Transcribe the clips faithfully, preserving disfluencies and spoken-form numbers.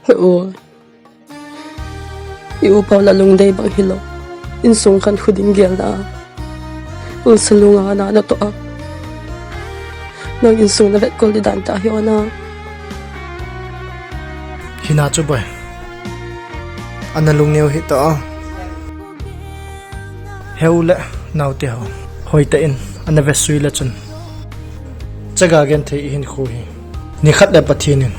He u, i u Paula lungdei bang hilou, insung khankho ding gelna a, ulsa lunga na natoh a, nang insung na vetkol di dan tah hi o na. Hina chu boi, ana lungneo hih ta a. He u le naote ho, hoitah in ana vesui le chun, chaga genthei i hinkho hi nikhat le Pathen in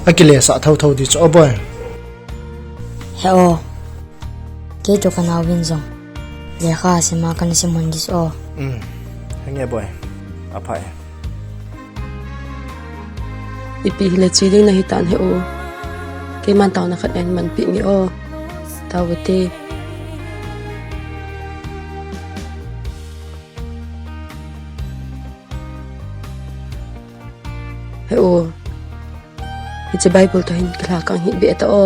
akilesah thotho di chu o boi. He o, kei toh kanaovin jong lekha sim a kana sim hon di chu o. Henge boi, aphai. Ipi hile che ding nahitan he u. Keiman taona khat eimanpeh inge o. Tao u te. He u, hiche Bible toh hin kilhakang hih beh ta o.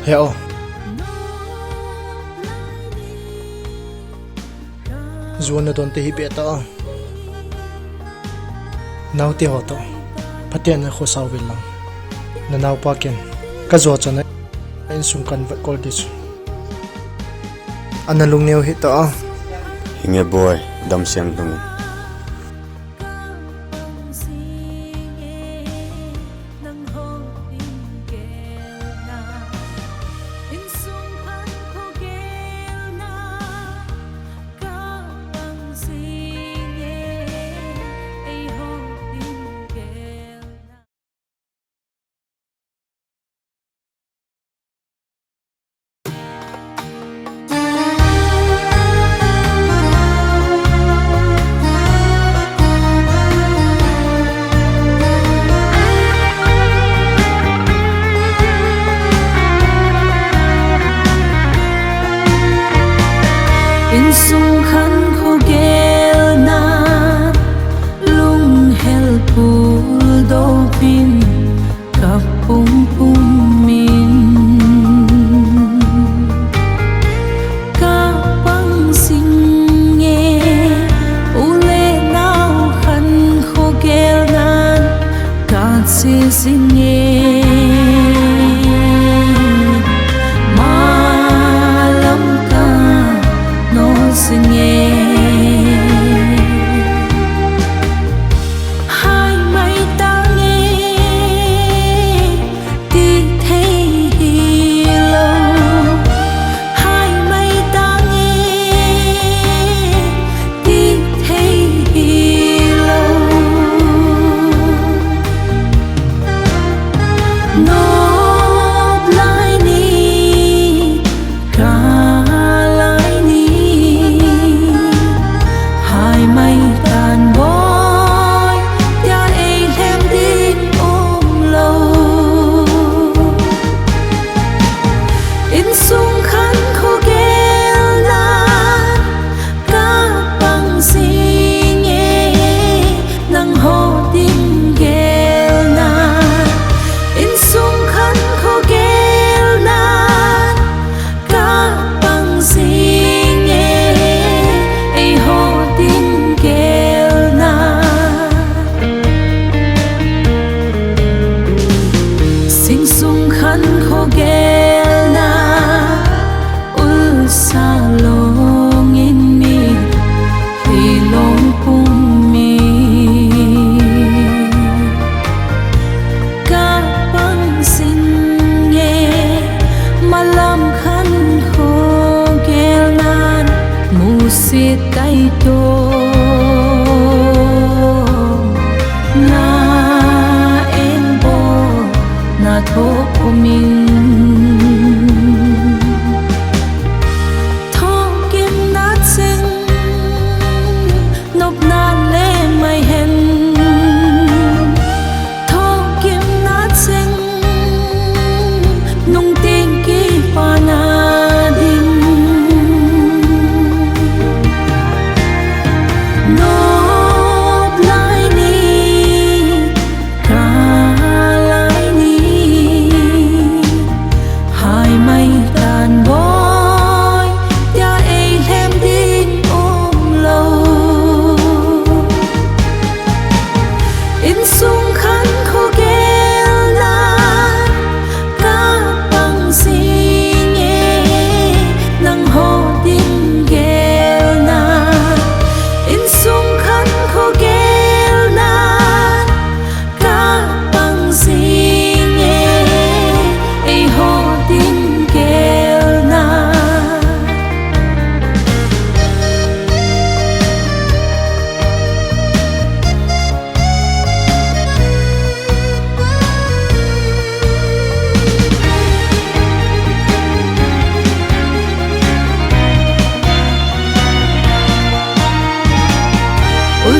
He o, jona donte hih beh ta o. Naote ho toh phaten na khosah uvin lang, nanaopa ken kajo chan a insung kahin vetkol di chu. Ana lungneo hih ta a. Henge boi, damsel lhung in. Insung khankho gelna, lunghel puldopin, kap pumpum in, kapang jinge, u le nao khankho gelnan, kache jinge, malam kano jinge. Hai mai tange, ti thei hilou. Hai mai tange, ti thei hilou. Nop lai ni, kap lai ni, hai mai tan boi, tia eilhem ding umlou. Insung khankho gelna, kapang jinge, nangho ding gelna. Insung khankho gelna, kapang jinge, eiho ding gelna.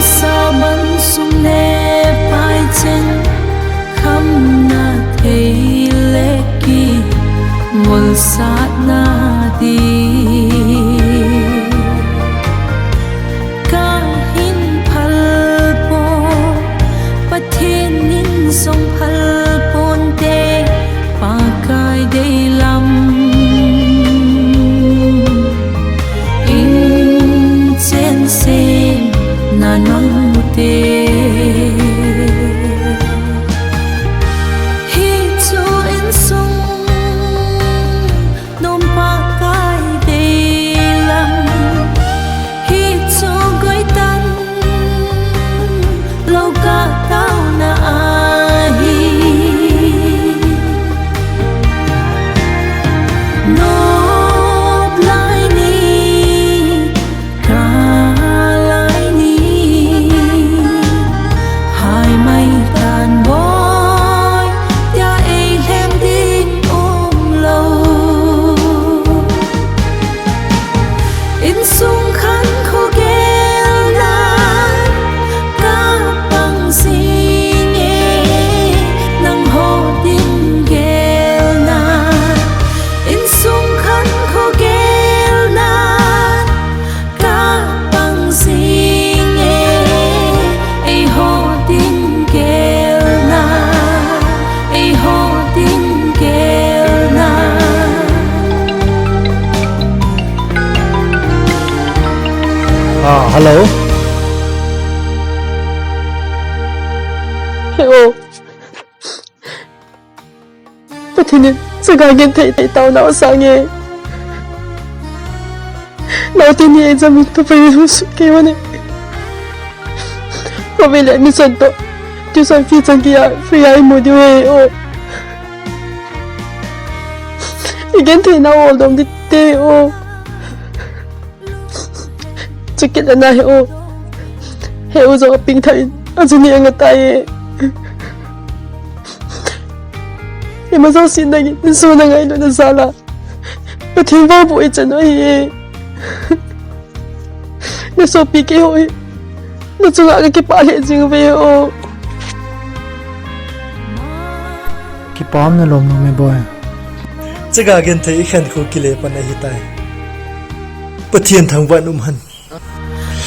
Saban sum le pai chen, khamna thei le kimolsatna di. Kahin phal poi, Pathen in jong phal ponte, Pakai deilam in chen semna nang mute. Hichu insung nom Pakai deilam, hichu goitan lou kah taona ahi. Nop lai ni, kah lai ni, hai mai tan boi, tia ei lhem ding umlou. Insung khankho gelna kapang jinge, nangho ding gelna. Insung khankho gelna kapang jinge, eiho ding gelna, eiho ding gelna. Ah, hello. He o. Pathen in chaga genthei thei taona asange. Naote ni exam in topper in hung sut kei uve. Khovei le admission toh tuition fee chang kei a free a imu diu ahi o. Igenthei nau oldom ding te o. Chukit le nahe o. He u jong apeng thah in, ajuni angatai e. Ima jouse nangin, insung na ngailutna jal a Pathen vangboh ichan u ahi e. Nasopi keiho hi nachunga kakipah lheh jing uve o. Kipah um nalom nom e boi. Chaga genthei ikhen khu kile pan ahitai. Pathen thangvah in um hen.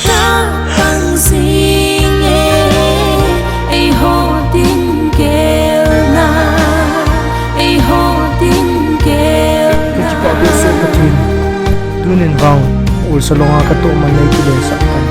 Kapang jinge, eiho ding gelna, eiho ding gelna. Kakipah behseh Pathen. Tunin vang, ulsa longa katoh man nei kilesah tai.